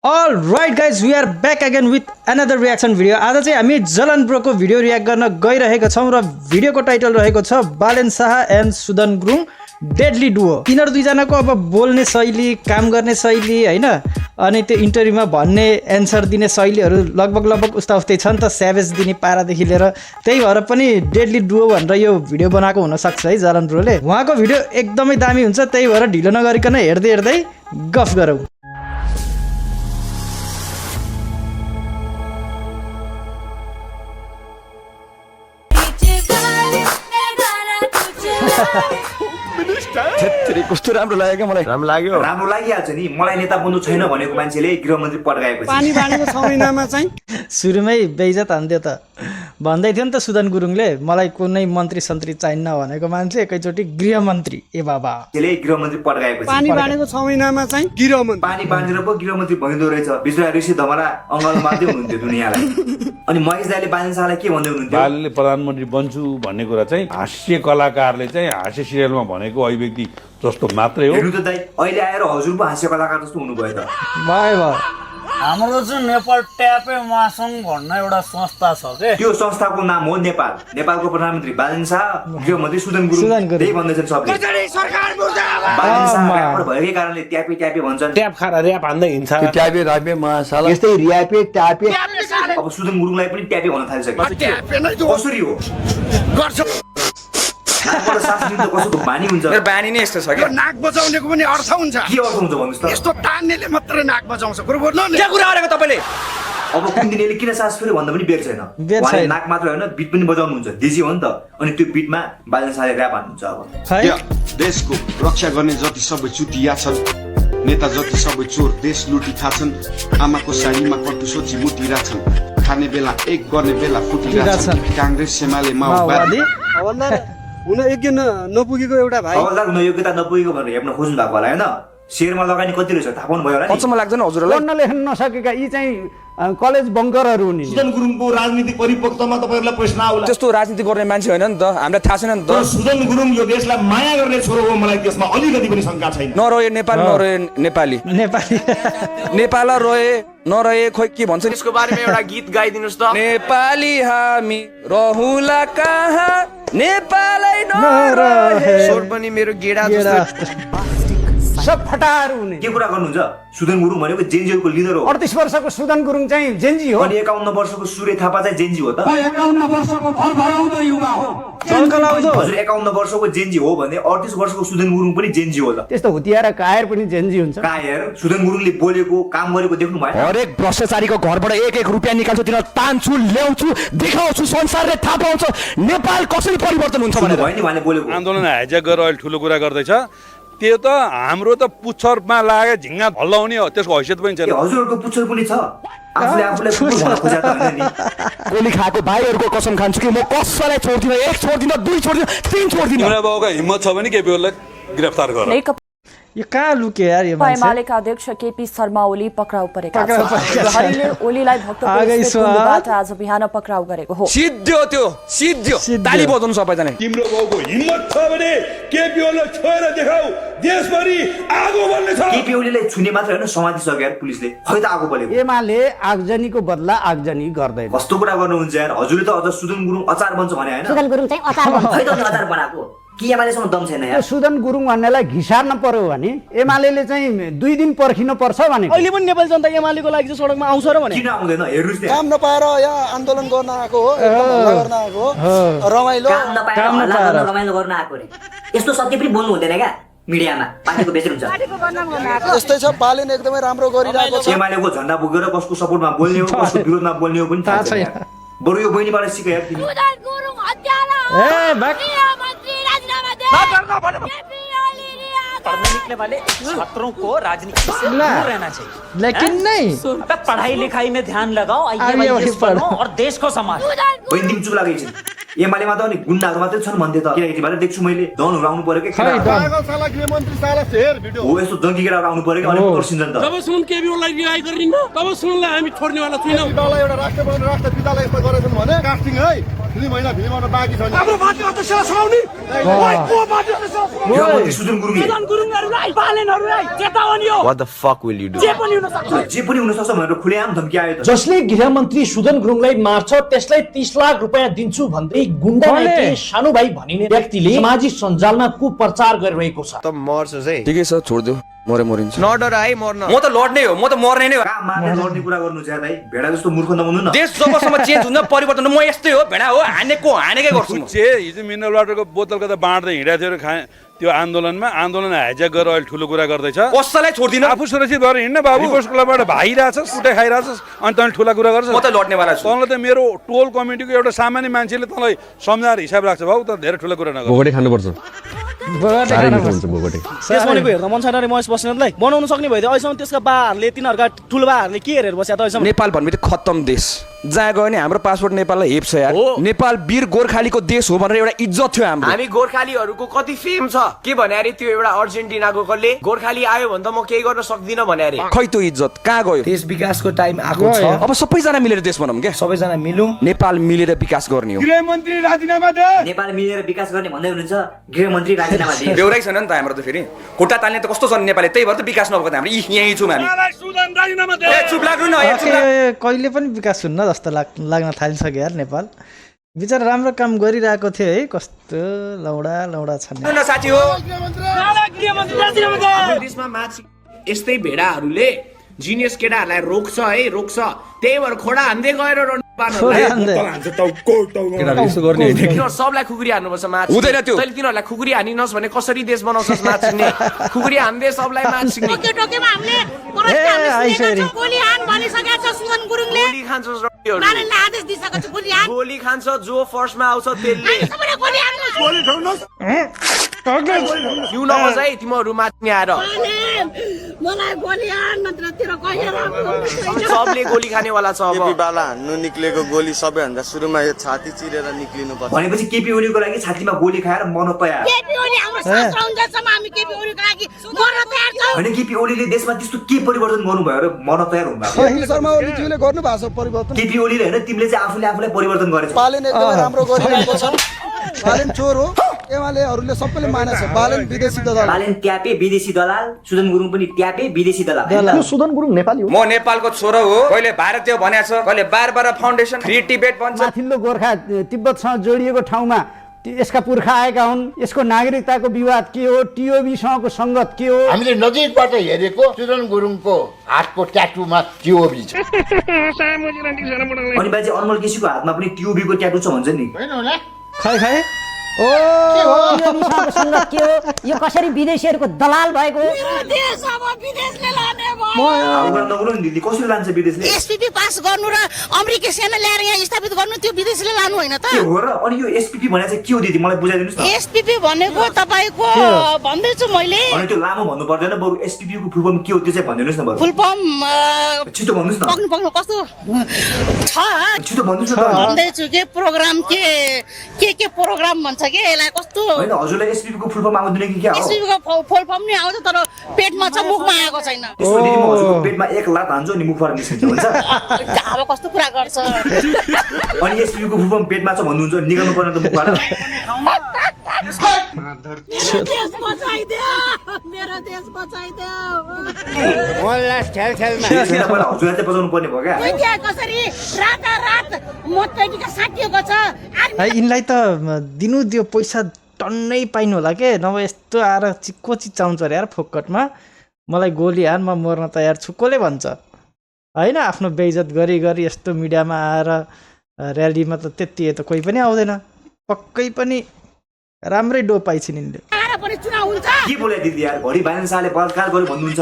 All right guys, we are back again with another reaction video. आज चाहिँ हामी जलन ब्रोको भिडियो रियाक्ट गर्न गइरहेका छौं र भिडियोको टाइटल रहेको छ Balen Shah and Sudan Gurung deadly duo. यिनीहरु दुई जनाको अब बोल्ने शैली, काम गर्ने शैली हैन, अनि त्यो इन्टरभ्युमा भन्ने एन्सर दिने शैलीहरु लगभग उस्तै छ नि त, स्याभेज दिने पारादेखि लिएर। त्यही भएर पनि डेडली डुओ भनेर यो भिडियो बनाएको हुन सक्छ है जलन ब्रोले। उहाँको भिडियो एकदमै दामी हुन्छ, त्यही भएर ढिलो नगरिकन हेर्दै गफ गरौँ। कस्तो राम्रो लाग्यो मलाई। राम्रो लागिहाल्छ नि। मलाई नेता बन्नु छैन भनेको मान्छेले गृहमन्त्री पड्काएपछि पानी बाँडेको 6 महिनामा चाहिँ सुरुमै बेइज्जत हान्दियो त। भन्दै थियो नि त सुदन गुरुङले, मलाई कुनै मन्त्री सन्त्री चाहिन्न भनेको मान्छे एकैचोटि गृहमन्त्री। ए बाबा, त्यसले गृहमन्त्री पड्काएपछि पानी बाँडेको 6 महिनामा चाहिँ गृहमन्त्री पानी बाँडेर पो गृहमन्त्री भइदो रहेछ। बिजुवा ऋषि धमरा अङ्गाल मार्दै हुनुहुन्थ्यो दुनियाँलाई। अनि महेश दाइले बालेन शाहलाई के भन्दै हुनुहुन्थ्यो? बालले प्रधानमन्त्री बन्छु भन्ने कुरा चाहिँ हास्य कलाकारले चाहिँ हास्य सिरियलमा भनेको अभिव्यक्ति जस्तो मात्रै हो। हेर्नु त दाइ, अहिले आएर हजुर पो हास्य कलाकार जस्तो हुनुभयो त। भयो हाम्रो चाहिँ नेपाल ट्यापे महासङ्घ भन्ने एउटा संस्था छ के। त्यो संस्थाको नाम हो नेपाल। नेपालको प्रधानमन्त्री बालेन शाह, गृहमन्त्री सुदन गुरुङ। त्यही भन्दैछन् सबले। बालेन शाह र्यापर भएकै कारणले ट्यापे ट्यापे भन्छन्। ट्याप खाएर र्याप हान्दै हिँड्छ। ट्यापे रापे महाशाला यस्तै र्यापे ट्यापे। अब सुदन गुरुङलाई पनि ट्यापे भन्न थालिसक्यो। कसरी हो गर्छ। कसको बानी हुन्छ? मेरो बानी नै यस्तो छ के। नाक बजाउनेको पनि अर्थ हुन्छ। के अर्थ हुन्छ भन्नुहोस् त? यस्तो टान्नेले मात्रै नाक बजाउँछ। कुरो बोल्नु नि। के कुरा गरेको तपाईले? अब कुन दिनले किन सास फेरि भन्दा पनि बेर छैन। बेर उहाँले छैन। नाक मात्र होइन, बिट पनि बजाउनुहुन्छ। देशी हो नि त। अनि त्यो बिटमा बालेन शाहले र्याप हान्नुहुन्छ। अब है। देशको रक्षा गर्ने जति सबै चुटिया छन्, नेता जति सबै चोर देश लुटिखा छन्, आमाको साडीमा कटु सोची मुटिरा छन्, खाने बेला एक गर्ने बेला फुटिरा छन्, काङ्ग्रेस एमाले माओवादी। हवलदार हुन योग्य नपुगेको एउटा भाइ। हवलदार हुन योग्यता नपुगेको भनेर हेप्न खोज्नु भएको होला होइन? शेयरमा लगानी कति रहेछ थाहा पाउनु भयो होला नि? अचम्म लाग्दैन हजुरलाई? पढ्न लेख्न नसकेका यी चाहिँ कलेज बङ्करहरू हुन्। सुदन गुरुङको राजनीतिक परिपक्वतामा तपाईहरुलाई प्रश्न आउला। त्यस्तो राजनीति गर्ने मान्छे होइन नि त, हामीलाई थाहा छैन नि त। तर सुदन गुरुङ यो देशलाई माया गर्ने छोरो हो, मलाई त्यसमा अलिकति पनि शंका छैन। नरहे नेपाल, नरहे नेपाली, नेपाली नेपाल रहे नरहे खोइ के भन्छ नि। यसको बारेमा एउटा गीत गाइदिनुस् त। नेपाली हामी रहुला कहाँ, नेपालै नरहे। स्वर पनि मेरो गेडा जस्तो सब फटाहरू हुने। के कुरा गर्नुहुन्छ? सुदन गुरुङ भनेको जेनजीको लिडर हो। 38 वर्षको सुदन गुरुङ चाहिँ जेन्जी हो। अनि 51 वर्षको सूर्य थापा चाहिँ जेनजी हो त। 51 वर्षको भरभराउँदो युवा हो। चल्कलाउँदो। हजुर 51 वर्षको जेनजी हो भने 38 वर्षको सुदन गुरुङ पनि जेनजी हो त। त्यस्तो हुतिया र कायर पनि जेन्जी हुन्छ। कायर सुदन गुरुङले बोलेको काम गरेको देख्नु भयो? हरेक भ्रष्टाचारीको घरबाट एक रुपियाँ निकाल्छु, तिनीहरू तान्छु, ल्याउँछु, देखाउँछु, संसारले थाहा पाउँछ नेपाल कसरी परिवर्तन हुन्छ भनेर। भयो नि उहाँले बोलेको। आन्दोलन हाइज्याक गरेर अहिले ठुलो कुरा गर्दैछ। त्यो त हाम्रो त पुच्छरमा लागेको झिङ्गा हल्लाउने हो, त्यसको हैसियत पनि छैन। हजुरहरूको पुच्छर पनि छ। आफूले आफूलाई पुच्छर भन्न खोजेको त होइन नि। गोली खाएको भाइहरूको कसम खान्छु कि म कसैलाई छोड्दिनँ। एक छोड्दिनँ, दुई छोड्दिनँ, तीन छोड्दिनँ। तिम्रो बाबुको हिम्मत छ भने केपीओलीलाई गिरफ्तार गर। यो कहाँ लुक्यो यार यो मान्छे? एमालेका अध्यक्ष केपी शर्मा ओली पक्राउ परेका छन्। पक्राउ परेका छन्। प्रहरीले ओलीलाई आगै स्वाद। भक्तपुरबाट आज बिहान पक्राउ गरेको हो। सिद्धियो त्यो, सिद्धियो। ताली बजाउनु सबैजना। तिम्रो बाबुको हिम्मत छ भने केपीओलीलाई छोएर देखाऊ, देशभरि आगो बल्ने छ। केपी ओलीलाई छुने मात्र होइन, समातिसक्यो यार पुलिसले। खै त आगो बलेको। एमाले आगजनीको बदला आगजनी गर्दैन। कस्तो कुरा गर्नुहुन्छ यार? हजुरले त अझ सुदन गुरुङ अचार बन्छ भने होइन? सुदन गुरुङ चाहिँ अचार बन्छ। खै त अनि अचार बनाएको कि एमालेसँग दम छैन यार? सुदन गुरुङ भन्नेलाई घिसार्न पर्यो भने एमाले चाहिँ 2 दिन पर्खिनु पर्छ भने। अहिले पनि नेपाली जनता एमालेको लागि चाहिँ सडकमा आउँछ र भने किन आउँदैन? हेर्नुस् काम नपाएर यहाँ आन्दोलन गर्न आएको हो, एकदम हल्ला गर्न आएको हो, रमाइलो। काम नपाएर हल्ला गर्न रमाइलो गर्न आएको रे। यस्तो सत्य पनि बोल्नु हुँदैन क्या मिडियामा। पार्टीको बेचेर हुन्छ। यस्तै छ, बालेन एकदमै राम्रो गरिरहेको छ। एमालेको झन्डा बोकेर कसको सपोर्टमा बोल्ने हो, कसको विरोधमा बोल्ने हो पनि थाहा छैन। बरु यो बहिनीबाट सिक यार तिमी। ए भाग। पढ़ने निकले वाले छात्रों को राजनीति से दूर रहना चाहिए। लेकिन नहीं, पढ़ाई लिखाई में ध्यान लगाओ, आगे आईएएस वही बनो पढ़ो। और देश को संभालो। बहिनी तिमी चुप लागेको छ। एमालेमा त अनि गुन्डाहरू मात्रै छन् भन्थे त केटाकेटी भएर देख्छु मैले डनहरू आउनु पर्यो के हो यस्तो जङ्गी केटाहरू आउनु पर्यो कि अलिक पर्सिन्छ नि त जबसम्म केपी ओलीलाई रिहाई गरिन्न तबसम्मलाई हामी छोड्नेवाला छैनौँ एउटा राष्ट्र बनाउने राष्ट्र पितालाई यस्तो गरेछन् भने कास्टिङ है फिल्म होइन फिल्म आउन बाँकी छ हाम्रो पार्टी अध्यक्षलाई सुनाउने गृहमन्त्री सुदन गुरुङहरूलाई बालेनहरूलाई चेतावनी हो What the fuck will you do? जे पनि हुन सक्छ जे पनि हुन सक्छ भनेर खुलेआम धम्की आयो त जसले गृहमन्त्री सुदन गुरुङलाई मार्छ त्यसलाई 30 लाख रुपैयाँ दिन्छु भन्दै गुण्डा नाइके सानो भाइ भनिने व्यक्तिले सामाजिक सञ्जालमा कुप्रचार गरिरहेको छ त मर्छस् है ठिकै छ छोड्देऊ मरे मरिन्छ नडर है मर्न म त लड्ने हो म त मर्ने नै हो कहाँ मार्ने लड्ने कुरा गर्नु ज्यादा है भेडा जस्तो मूर्ख नबन्नु न देश जबसम्म चेन्ज हुन्न परिवर्तन म यस्तै हो भेडा हो हानेकै गर्छु म हिजो मिनरल वाटरको बोतल कता बाँड्दै हिँडेको थियो र त्यो आन्दोलन हाइज्याक गरेर अहिले ठुलो कुरा गर्दैछ कसैलाई छोड्दिन आफू सुरक्षित भएर हिँड्न बाबु रिपोर्ट क्लबबाट भागिरहेछस् कुटै खाइरहेछस् अनि तैँले ठुला कुरा गर्छस् म त लड्नेवाला छु तँलाई त मेरो टोल कमिटीको एउटा सामान्य मान्छेले तँलाई सम्झाएर हिसाब राख्छ भाउ त धेरै ठुला कुरा नगर भोगटे खानुपर्छ त्यस भनेको हेर्न मन छैन रे महेश बस्नेतलाई बनाउन सक्ने भइदियो अहिलेसम्म त्यसका बाहरूले तिनीहरूका ठुलो बाहरूले के हेरेर बस्या त अहिलेसम्म नेपाल भन्ने खत्तम देश जहाँ गयो भने हाम्रो पासपोर्ट नेपाललाई हेप्छ यार नेपाल वीर गोर्खालीको देश हो भनेर एउटा इज्जत थियो हाम्रो हामी गोर्खालीहरूको कति फेम छ के भने अरे त्यो एउटा अर्जेन्टिनाको कसले गोर्खाली आयो भने त म केही गर्न सक्दिन भने अरे खै त्यो इज्जत कहाँ गयो देश विकासको टाइम आएको छ अब सबैजना मिलेर देश बनाऊँ क्या सबैजना मिलौँ नेपाल मिलेर विकास गर्ने हो गृहमन्त्री राजीनामा दे नेपाल मिलेर विकास गर्ने भन्दै हुनुहुन्छ गृहमन्त्री राजीनामा दिए बेउरै छैन नि त हाम्रो त फेरि खुट्टा तान्ने त कस्तो छन् नेपाली त्यही भएर त विकास नभएको हाम्रो यहीँ छौँ हामी सुदन राजीनामा दे ए चुप लाग्नु न ए चुप लाग कहिले पनि विकास हुन्न जस्तो लाग्न थालिसक्यो यार नेपाल बिचरा राम्रो काम गरिरहेको थियो है कस्तो लौडा छन् न साथी हो देशमा मान्छे यस्तै भेडाहरूले जिनियस केटाहरूलाई रोक्छ है रोक्छ त्यही भएर खोडा हान्दै गएर सबलाई खुकुरी हान्नुपर्छ माछी हुँदैन त्यो तैँले तिनीहरूलाई खुकुरी हानिनस् भने कसरी देश बनाउँछस् माछिने खुकुरी हान्दै सबलाई माछिने गोली खान्छ जो फर्स्टमा आउँछ त्यसले हिउँ नबस है तिमीहरू माथि आएर सबले गोली खानेवाला छ अब हान्नु निक्लेको गोली सबैभन्दा सुरुमा यो छाती चिरेर निक्लिनु पर्छ भनेपछि केपी ओलीको लागि छातीमा गोली खाएर मर्न तयार होइन केपी ओलीले देशमा त्यस्तो के परिवर्तन गर्नुभयो र मर्न तयार हुनुभएको शर्मा ओलीज्यूले गर्नु भएको छ परिवर्तन केपी ओलीले होइन तिमीले चाहिँ आफूलाई परिवर्तन गरेछ बालेन एकदमै राम्रो गरिरहेको छ बालेन चोर हो एमालेहरूले सबैले मानेछ बालेन विदेशी दलाल बालेन ट्यापे विदेशी दलाल सुदन गुरुङ पनि ट्यापे विदेशी दलाल सुदन गुरुङ नेपाली हो म नेपालको छोरो हो कहिले भारतीय भनेको छ कहिले बार फाउन्डेसन फ्री टिबेट भन्छ माथिल्लो गोर्खा तिब्बतसँग जोडिएको ठाउँमा यसका पुर्खा आएका हुन् यसको नागरिकताको विवाद के हो टिओबीसँगको संगत के हो हामीले नजिकबाट हेरेको सुदन गुरुङको हातको ट्याटुमा टिओबी छ अनि बाजे अनमोल केसीको हातमा पनि टिओबीको ट्याटु छ भन्छ नि होइन होला खै संगत के हो यो कसरी विदेशीहरूको दलाल भएको कसरी लान्छ विदेशले एसपीपी पास गर्नु र अमेरिकी सेना ल्याएर यहाँ स्थापित गर्नु त्यो विदेशीले लानु होइन त के हो र अनि यो एसपीपी भने चाहिँ के हो दिदी मलाई बुझाइदिनुस् न एसपीपी भनेको तपाईको भन्दैछु मैले अनि त्यो लामो भन्नु पर्दैन बरु एसपीपी को फुल फर्म के हो त्यो चाहिँ भनिदिनुस् न बरु फुल फर्म छिटो भन्नुस् न पक्नु कस्तो छ छिटो भन्नुस् न भन्दैछु के प्रोग्राम के प्रोग्राम भन्छ के यसलाई कस्तो हैन हजुरलाई एसपीपी को फुल फर्म आउँदैन कि के हो एसपीपी को फुल फर्म नि आउँछ तर पेटमा छ मुखमा आएको छैन त्यसको दिदी म हजुरको पेटमा एक लात हान्छु अनि मुखबाट निस्किन्छ हुन्छ अब कस्तो कुरा गर्छ अनि एसपीपी को फुल फर्म पेटमा छ भन्नुहुन्छ निकाल्नु पर्ने त मुखबाट मेरो देश बचाइदेऊ पहिला हजुरलाई चाहिँ बचाउनु पर्ने भयो क्या कसरी रात मोटैटीका साटिएको छ यिनलाई त दिनु दियो पैसा टन्नै पाइनु होला के नभए यस्तो आएर को चिच्चाउँछ अरे यार फोकटमा मलाई गोली हान म मर्न तयार छु कसले भन्छ होइन आफ्नो बेइज्जत गरी यस्तो मिडियामा आएर र्यालीमा त त्यति त कोही पनि आउँदैन पक्कै पनि राम्रै डो पाइछन् यिनले के बोले दिदी यार घडी बालन शाहले बलात्कार गर्यो भन्नुहुन्छ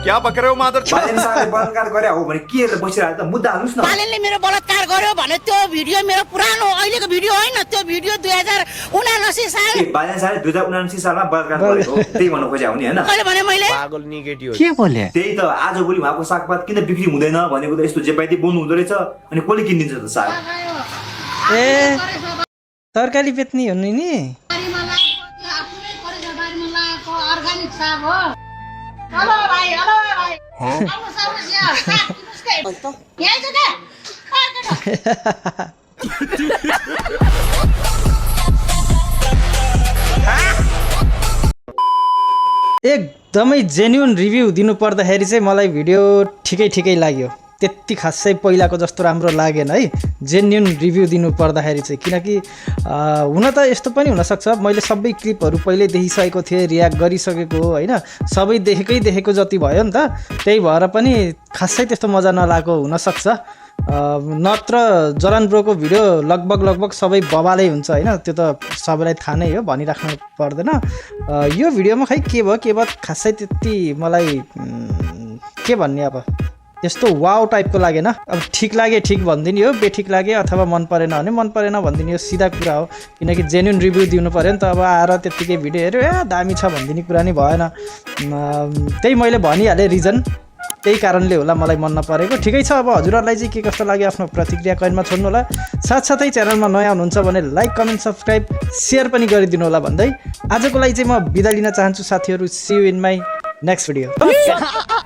क्या बक रहे हो मादर बालन शाहले बलात्कार गरे हो भने के हेरेर बसिरहेको त मुद्दा हाल्नुस् न बालनले मेरो बलात्कार गर्यो भने त्यो भिडियो मेरो पुरानो अहिलेको भिडियो होइन त्यो भिडियो 2079 साल बालन शाहले 2079 सालमा बलात्कार गरेको त्यही भन्न खोजे हो नि हैन कहिले भने मैले पागल निगेटिभ के बोले त्यही त आज भोलि उहाँको सागपात किन बिक्री हुँदैन भनेको त यस्तो जे पाइदै बोल्नु हुँदो रहेछ अनि कसले किनिदिन्छ त साग ए तरकारी बेच्ने हो नि अर्ग्यानिक साग हो हेलो भाइ यही छ एकदमै जेन्युन रिभ्यू दिनु पर्दाखेरि चाहिँ मलाई भिडियो ठिकै लाग्यो त्यति खासै पहिलाको जस्तो राम्रो लागेन है जेन्युन रिभ्यू दिनु पर्दाखेरि चाहिँ किनकि हुन त यस्तो पनि हुनसक्छ मैले सबै क्लिपहरू पहिल्यै देखिसकेको थिएँ रियाक्ट गरिसकेको हो होइन सबै देखेको जति भयो नि त त्यही भएर पनि खासै त्यस्तो मजा नलागेको हुनसक्छ नत्र जलन ब्रोको भिडियो लगभग सबै बबालै हुन्छ होइन त्यो त सबैलाई थाहा नै हो भनिराख्नु पर्दैन यो भिडियोमा खै के भयो खासै त्यति मलाई के भन्ने अब त्यस्तो वाउ टाइपको लागेन अब ठिक लागे ठिक भनिदिने हो बेठिक लागे अथवा मन परेन भने मन परेन भनिदिने हो सिधा कुरा हो किनकि जेन्युन रिभ्यू दिनु पऱ्यो नि त अब आएर त्यत्तिकै भिडियो हेऱ्यो दामी छ भनिदिने कुरा नै भएन त्यही मैले भनिहालेँ रिजन त्यही कारणले होला मलाई मन नपरेको ठिकै छ अब हजुरहरूलाई चाहिँ के कस्तो लाग्यो आफ्नो प्रतिक्रिया कमेन्टमा छोड्नु होला साथसाथै च्यानलमा नयाँ हुनुहुन्छ भने लाइक कमेन्ट सब्सक्राइब सेयर पनि गरिदिनु होला भन्दै आजको लागि चाहिँ म बिदा लिन चाहन्छु साथीहरू see you in my next video